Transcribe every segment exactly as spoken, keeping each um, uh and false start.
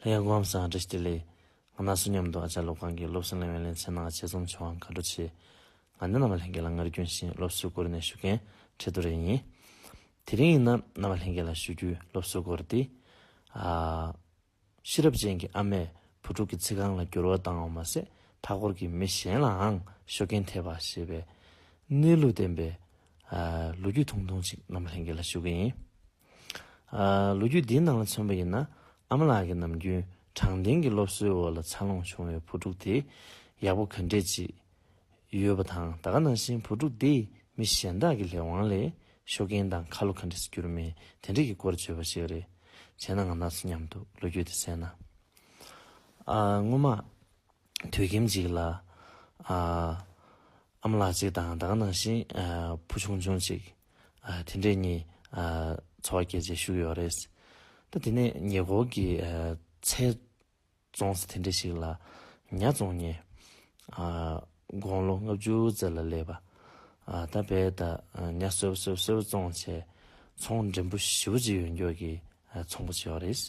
ལས་སྒོམ་སང་བཀྲ་ཤིས་བདེ་ལེགས། ང་རང་ཚོ་མཉམ་དུ་ཨ་ཅག་སློབ་ཁང་གི་སློབ་གསོ་ལས་ཡོན་ལེན་ཚན་ནང་ཆེད་རྩོམ་བྱུང་བ་དགའ་སྤྲོ་ཆེ། ང་ནི་རྣམ་པ་ལྷན་རྒྱས་ལ་སྔར་རྒྱུན་བཞིན་སློབ་གསོའི་སྐོར་ནས་ཞུ་མཁན་ཁྲི་རྡོ་རེ་ཡིན། དེ་རིང་ཡིན་ན་རྣམ་པ་ལྷན་རྒྱས་ལ་ཞུ་རྒྱུའི་སློབ་གསོའི་སྐོར་དེ། ཨ། ཤེས་རབ་ཅན་གྱི་ཨ་མས་བུ་ཕྲུག་གི་ཚིག་རྐང་ལ་འགྱུར་བ་བཏང་བ་མ་ཟད་མཐའ་འཁོར་གྱི་མི་གཞན་ལའང་ཤུགས་རྐྱེན་ཐེབས་པ་ཞེས་པའི་གནས་ལུགས་བསྟན་པའི་ཨ། ལོ་རྒྱུས་ཐུང་ཐུང་ཅིག་རྣམ་པ་ལྷན་རྒྱས་ལ་ཞུ་གི་ཡིན། ཨ། ལོ་རྒྱུས་འདིའི་ནང་ལ་མཚོན་པ་ཡིན་ན། ཨ་མ་ལགས་ཀྱིས་ནམ་རྒྱུན་དྲང་བདེན་གྱི་སློབ་གསོའི་འོག་ལ་འཚར་ལོངས་བྱུང་བའི་བུ་ཕྲུག་དེ་ཡག་པོ་ག་འདྲས་ཅིག་ཡོད་པ་དང་། ད་ག་ནང་བཞིན་བུ་ཕྲུག་དེས་མི་གཞན་དག་གི་ལས་དབང་ལས་ཤུགས་རྐྱེན་དང་ཁ་ལོ་ག་འདྲས་སུ་གྱུར་མིན་དེ་འདྲས་ཀྱི་སྐོར་བརྗོད་པ་ཞིག་རེད། བྱས་ན་ང་རང་ཚོ་མཉམ་དུ་ལོ་རྒྱུས་དེ་གསན་ན། ཨ། སྔོན་མ། དུས་རྒྱུན་ཅིག་ལ། ཨ། ཨ་མ་ལགས་ཅིག་དང་ད་ག་ནང་བཞིན། ཨ། བུ་ཆུང་ཆུང་ཅིག་ཨ། དེ་འདྲས་གཉིས། ཨ། འཚོ་བ་སྐྱེལ་བྱས་བཞུགས་ཡོད་རེད། ད་དེ་ནས་ཉེ་འཁོར་གྱི། ཨ། ཚལ་བཙོང་ས་དེ་འདྲས་ཤིག་ལ་ཉ་བཙོང་མཁན། ཨ། དགུང་ལོ་ལྔ་བཅུ་ཙམ་ལ་སླེབས་པ། ཨ། ད་བས་ད་ཉ་གསོད་པ་གསོད་པ་གསོད་པ་བཙོང་བྱས་ཚོང་འགྲན་པོ་ཞེ་པོ་ཅིག་ཡོད་མཁན་གྱི། ཨ། ཚོང་པ་ཅིག་ཡོད་རེད།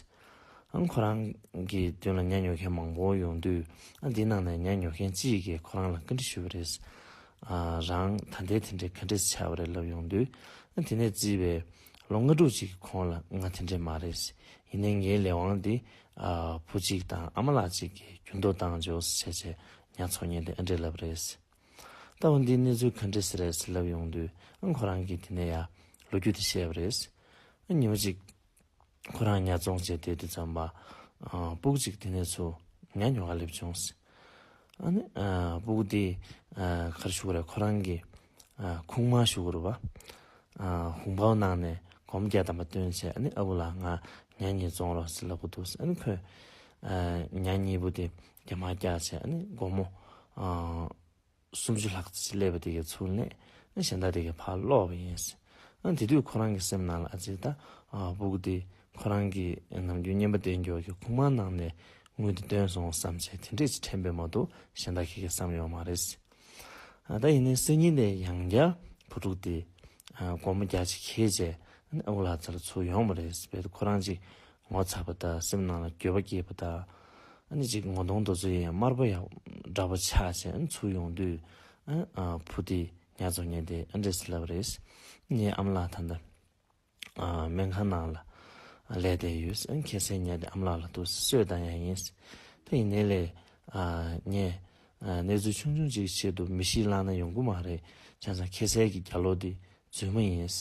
ཨང་། ཁོ་རང་གི་མདུན་ལ་ཉ་ཉོ་མཁན་མང་པོ་ཡོང་དུས། ཨ། འདི་ནང་ནས་ཉ་ཉོ་མཁན་གཅིག་གིས་ཁོ་རང་ལ་བཀའ་འདྲི་ཞུས་པ་རེད། ཨ། རང་ད་ལྟའི་དེ་འདྲའི་ག་འདྲས་ཆགས་པ་རེད་ལབ་ཡོང་དུས། ཨ། དེ་ནས་བརྩིས་པའི་ལོ་ལྔ་དྲུག་ཅིག་གི་གོང་ལ་ང་དེ་འདྲས་མ་རེད། ཡིན་ནའི་ངའི་ལས་དབང་འདི། ཨ། བུ་གཅིག་དང་ཨ་མ་ལགས་གཅིག་གིས་རྒྱུན་འདོགས་བཏང་བྱས་བྱས་བྱས་ཉ་འཚོ་མཁན་དེ་ཨ་འདྲས་ལབ་རེད། ད་འོ་འདིའི་གནས་ཚུལ་ག་འདྲས་རེད་ལབ་ཡོང་དུས། ཨ། ཁོ་རང་གིས་དེ་ནས་ཡ་ལོ་རྒྱུས་དེ་བཤད་པ་རེད། ཨ། ཉི་མ་གཅིག་ཁོ་རང་ཉ་བཙོང་བྱས་བསྡད་དུས་ཙམ་པ། ཨ། སྤུ་གུ་གཅིག་དེ་ནས་ཚུར་ཉ་ཉོ་ག་སླེབས་བྱུང་། ཨ་ནི། ཨ། སྤུ་གུ་དེས། ཨ། ག་རེ་ཞུ་དགོས་རེད། ཁོ་རང་གི། ཨ། ཁུག་མ་ཞུ་དགོས་རེད་པ། ཨ། ཧུང་པའོ་ནང་ནས་སྒོར་མོ་བརྒྱ་ཐམ་པ་བཏོན་བྱས། ཨ་ནི་ཨ་ཁུ་ལགས་ང་ཉ་གཉིས་བཙོང་རོགས་ཟེར་ལབ་ཀྱི་འདུག། ཨ་ནི་ཁོས། ཨ། ཉ་གཉིས་པོ་དེ་གྱ་མར་བཀྱགས་བྱས། ཨ་ནི་སྒོར་མོ། ཨ། སུམ་ཅུ་ལྷག་ཙམ་སླེབས་པ་དེ་གའི་ཚུར་ལེན། ཨ། གཞན་དག་དེ་གའི་ཕར་སློག་པ་ཡིན། ཨ། དེ་དུས་ཁོ་རང་གི་སེམས་ནང་ལ། ཨ་ཙི། ད། ཨ། སྤུ་གུ་དེ་ཁོ་རང་གི་ནམ་རྒྱུན་རྔན་པ་སྟོན་རྒྱུ་གི་ཁུག་མ་ནང་ནས་དངུལ་དེ་བཏོན་སོང་བསམ་བྱས་དེ་འདྲས་ཅིག་དྲན་པས་མ་གཏོགས་གཞན་དག་གིས་བསམ་ཡོད་མ་རེད། ཨ། ད་ཡིན་ནའི་སང་ཉིན་ནས་ཡང་བསྐྱར་བུ་ཕྲུག་དེ། ཨ། སྒོར་མོ་བརྒྱ་ཅིག་ཁྱེར་བྱས། ཨ་ནི་ཨ་ཁུ་ལགས་རྩ་ལ་ཚུར་ཡོང་བ་རེད། བས་ཁོ་རང་ཅིག་ངོ་ཚ་པ་དང་སེམས་ནང་ལ་འགྱོད་པ་སྐྱེས་པ་དང་། ཨ་ནི་ཅིག་ངོ་གདོང་དེ་ཚོ་ཡང་དམར་པོ་ཡང་འདྲ་པོ་ཆགས་བྱས། ཨ་ནི་ཚུར་ཡོང་དུས། ཨ། ཨ། བུ་དེས་ཉ་བཙོང་མཁན་དེ་ཨ་འདྲས་ལབ་པ་རེད། ངའི་ཨ་མ་ལགས་ད་ལྟ། ཨ། སྨན་ཁང་ནང་ལ་ལས་བསྡད་ཡོད། ཨ། ཁྱེད་སའི་ཉ་དེ་ཨ་མ་ལགས་ལ་འདུག་གསོས་བཏང་ཡ་ཡིན། ད་ཡིན་ནའི་ལས། ཨ། ངས། ཨ། གནས་ཚུལ་ཆུང་ཆུང་ཅིག་ཆེད་དུ་མི་ཤི་ལངས་ན་ཡོང་གི་མ་རེད། བྱས་ཙང་ཁྱེད་སའི་གི་རྒྱ་ལོ་དེ་རྫུན་མ་ཡིན།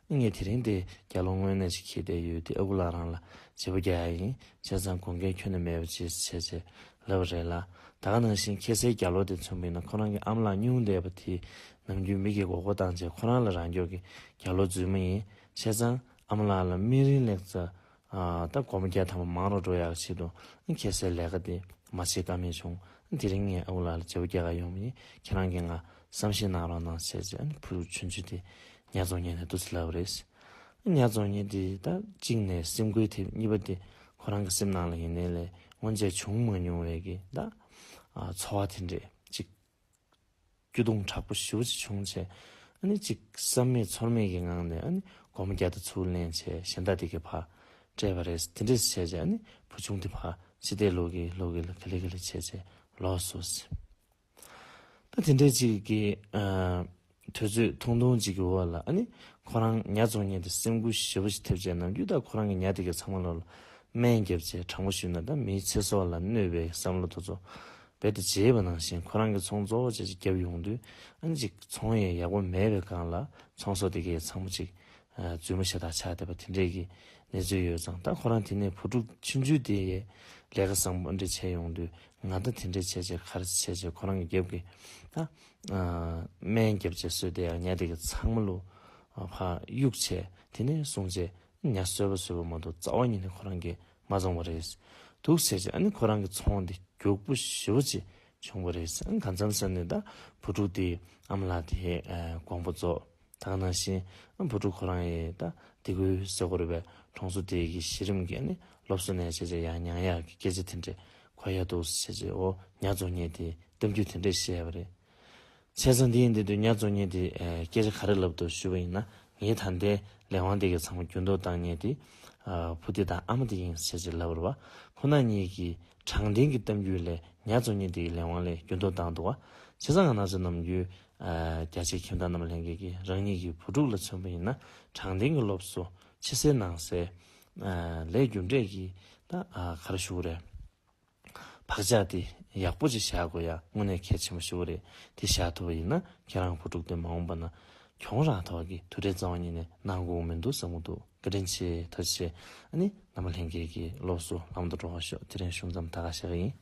ངས་དེ་རིང་དེ་རྒྱ་ལོ་དངོས་གནས་ཅིག་ཁྱེར་བསྡད་ཡོད། དེ་ཨ་ཁུ་ལགས་རང་ལ་བརྗེ་པོ་རྒྱག་ཡ་ཡིན། བྱས་ཙང་དགོངས་འགལ་ཁྱོན་ནས་མེད་པ་བྱེད་བྱས་བྱས་ལབ་པ་རེད་ལ། ད་ག་ནང་བཞིན་ཁྱེད་སའི་རྒྱ་ལོ་དེ་མཚོན་པ་ཡིན་ན་ཁོ་རང་གི་ཨ་མ་ལགས་སྙུང་བསྡད་པ་དེ་ནམ་རྒྱུན་མི་གིས་མགོ་སྐོར་བཏང་བྱས་ཁོ་རང་ལ་རང་སྐྱོབ་ཀྱི་རྒྱ་ལོ་རྫུན་མ་ཡིན། བྱས་ཙང་ཨ་མ་ལགས་ལ་སྨན་རིན་ལེགས་ཙམ། ཨ། ད་སྒོར་མོ་བརྒྱ་ཐམ་པ་མང་རུ་འགྲོ་ཡག་ཆེད་དུ་ཁྱེད་སའི་ལས་ཀ་དེ་མ་བྱེད་ཀ་མེད་བྱུང་། དེ་རིང་ངས་ཨ་ཁུ་ལགས་ལ་བརྗེ་པོ་རྒྱག་ག་ཡོང་བ་ཡིན། ཁྱེད་རང་གིས་ང་བསམ་ཤེས་གནང་རོགས་གནང་བྱས་བྱས། ཨ་ནི་བུ་ཕྲུག་ཆུང་ཆུང་དེ་ཉ་བཙོང་མཁན་དེ་འདུག་སེ་ལབ་པ་རེད། ཉ་བཙོང་མཁན་དེ་ད་གཅིག་ནས་སེམས་འགུལ་ཐེབས། གཉིས་པ་དེ་ཁོ་རང་གི་སེམས་ནང་ལ་ཡིན་ནའི་ལས་སྔོན་ཆད་བྱུང་མ་མྱོང་བའི་གི་ད། ཨ། ཚོར་བ་དེ་འདྲས་ཅིག་སྐྱོ་གདུང་དྲག་པོ་ཞེ་པོ་ཅིག་བྱུང་བྱས། ཨ་ནི་ཅིག་བསམ་མེད་ཚོར་མེད་ཀྱི་ངང་ནས། ཨ་ནི་སྒོར་མོ་བརྒྱ་དེ་ཚུར་ལེན་བྱས་གཞན་དག་དེ་གའི་ཕར་སྤྲད་པ་རེད། དེ་འདྲས་བྱས་བྱས། ཨ་ནི་བུ་ཆུང་དེ་ཕར་ཕྱི་བལྟས་ལོག་གིན་ལོག་གིན་ལ་ག་ལེ་ག་ལེ་བྱས་བྱས་ལོག་སོང་ཟེར། ད་དེ་འདྲས་ཅིག་གི། ཨ། དུས་ཚོད་ཐུང་ཐུང་ཅིག་གི་འོག་ལ། ཨ་ནི་ཁོ་རང་ཉ་བཙོང་མཁན་དེ་སེམས་འགུལ་ཞེ་པོ་ཞིག་ཐེབས་བྱས། ནམ་རྒྱུན་ད་ཁོ་རང་གི་ཉ་དེ་གའི་ཚང་མ་ལོག་ལ་སྨན་བརྒྱབ་བྱས། དྲང་པོ་ཞུས་ན་ད་མིའི་ཚེ་སྲོག་ལ་གནོད་པའི་བསམ་བློ་དེ་ཚོ་རྦད་དེ་བརྗེད་པ་ནང་བཞིན་ཁོ་རང་གིས་ཚོང་གཙོ་བོ་བྱས་བྱས་བརྒྱབ་ཡོང་དུས། ཨ་ནི་ཅིག་ཚོང་ཡང་ཡག་པོ་མེད་པའི་སྒང་ལ་ཚོང་ཟོག་དེ་གའི་ཚང་མ་ཅིག་ཨ། རྫུན་མ་ཞེ་དྲག་ཆགས་བསྡད་པ་དེ་འདྲས་ཀྱི་གནས་ཚུལ་ཡོད་ཙང་། ད་ཁོ་རང་དེ་ནས་བུ་ཕྲུག་ཆུང་ཆུང་དེ་ཡས་ལས་ཀ་བཟང་པོ་འདྲ་བྱས་ཡོང་དུས། ང་ད་དེ་འདྲས་བྱས་བྱས་ག་རེ་བྱས་བྱས་ཁོ་རང་གི་རྒྱབ་ཀྱི་ད། ཨ། སྨན་བརྒྱབ་བྱས་གསོས་བསྡད་ཡག་ཉ་དེ་གའི་ཚང་མ་ལོག་ཕར་གཡུགས་བྱས། དེ་ནས་བཟུང་བྱས་ཉ་གསོད་པ་བཟོས་པ་མ་གཏོགས་རྩ་བ་ཉིད་ནས་ཁོ་རང་གིས་མ་བཙོངས་པ་རེད། འདུག་ཟེར་བྱས། ཨ་ནི་ཁོ་རང་གི་ཚོང་དེ་མགྱོགས་པོ་ཞེ་པོ་ཅིག་བྱུང་བ་རེད། ཨ་ནི་གང་འཚམ་ཟེར་ནས་ད་བུ་ཕྲུག་དེའི་ཨ་མ་ལགས་དེ། ཨ། དགོངས་པ་རྫོགས། ད་ག་ནང་བཞིན་ཨ་བུ་ཕྲུག་ཁོ་རང་ཡི་ད་དེ་ཁུལ་ཟེར་དགོས་རེད་པས། གྲོང་ཚོ་དེ་གི་གཞི་རིམ་གྱི་ཨ་ནི་སློབ་གསོ་ནས་བྱས་བྱས་ཡང་མྱངས་ཡག་གི་སྐད་ཆ་དེ་འདྲས་གོ་ཡག་འདུག་ཟེར་བྱས། འོ། ཉ་བཙོང་མཁན་དེས་གཏམ་རྒྱུད་དེ་འདྲས་བཤད་པ་རེད། བྱས་ཙང་དེ་ཡིན་དུས་ཉ་བཙོང་མཁན་དེས། ཨ། སྐད་ཆ་ག་རེ་ལབ་འདུག་ཞུས་པ་ཡིན་ན། ངའི་ད་ལྟའི་ལས་དབང་དེ་གི་ཚང་མ་འགྱུར་ལྡོག་བཏང་མཁན་དེ་ཨ་བུ་དེ་དང་ཨ་མ་དེ་ཡིན་ཟེར་ཅིག་ལབ་པ་རེད་བ། ཁོ་ན་གཉིས་ཀྱི་དྲང་བདེན་གྱི་གཏམ་རྒྱུད་ལས་ཉ་བཙོང་མཁན་དེ་གི་ལས་དབང་ལས་འགྱུར་ལྡོག་བཏང་འདུག་བ། བྱས་ཙང་ང་རང་ཚོ་ནམ་རྒྱུན་ཨ་རྒྱ་ཆེའི་ཁྱིམ་བདག་རྣམ་པ་ལྷན་རྒྱས་ཀྱིས་རང་ཉིད་ཀྱི་བུ་ཕྲུག་ལ་མཚོན་པ་ཡིན་ན་དྲང་བདེན་གྱི་སློབ་གསོ་ཕྱི་གསལ་ནང་གསལ་ཨ་ལས་རྒྱུ་འབྲས་ཀྱི་ད་ཨ་ག་རེ་ཞུ་དགོས་རེད། བག་ཆགས་དེ་ཡག་པོ་ཅིག་བཞག་དགོས་ཡ་དངོས་གནས་གལ་ཆེན་པོ་ཞིག་རེད། དེ་བཞག་ཐུབ་པ་ཡིན་ན་ཁྱེད་རང་བུ་ཕྲུག་དེ་མ་འོངས་པ་ན་གྱོང་རག་ཐུབ་པ་གི་དུས་དྲན་རྩ་བ་ཉིད་ནས་གནང་དགོས་མི་འདུག་བསམ་གྱི་འདུག་བཀའ་དྲིན་ཆེ། ཐུགས་རྗེ་ཆེ། ཨ་ནི་རྣམ་པ་ལྷན་རྒྱས་ཀྱི་སློབ་གསོ་ལམ་དུ་འགྲོ་བ་ཤོག་དེ་རིང་ཞུ་མཚམས་ད་ག་བཞག་གི་ཡིན།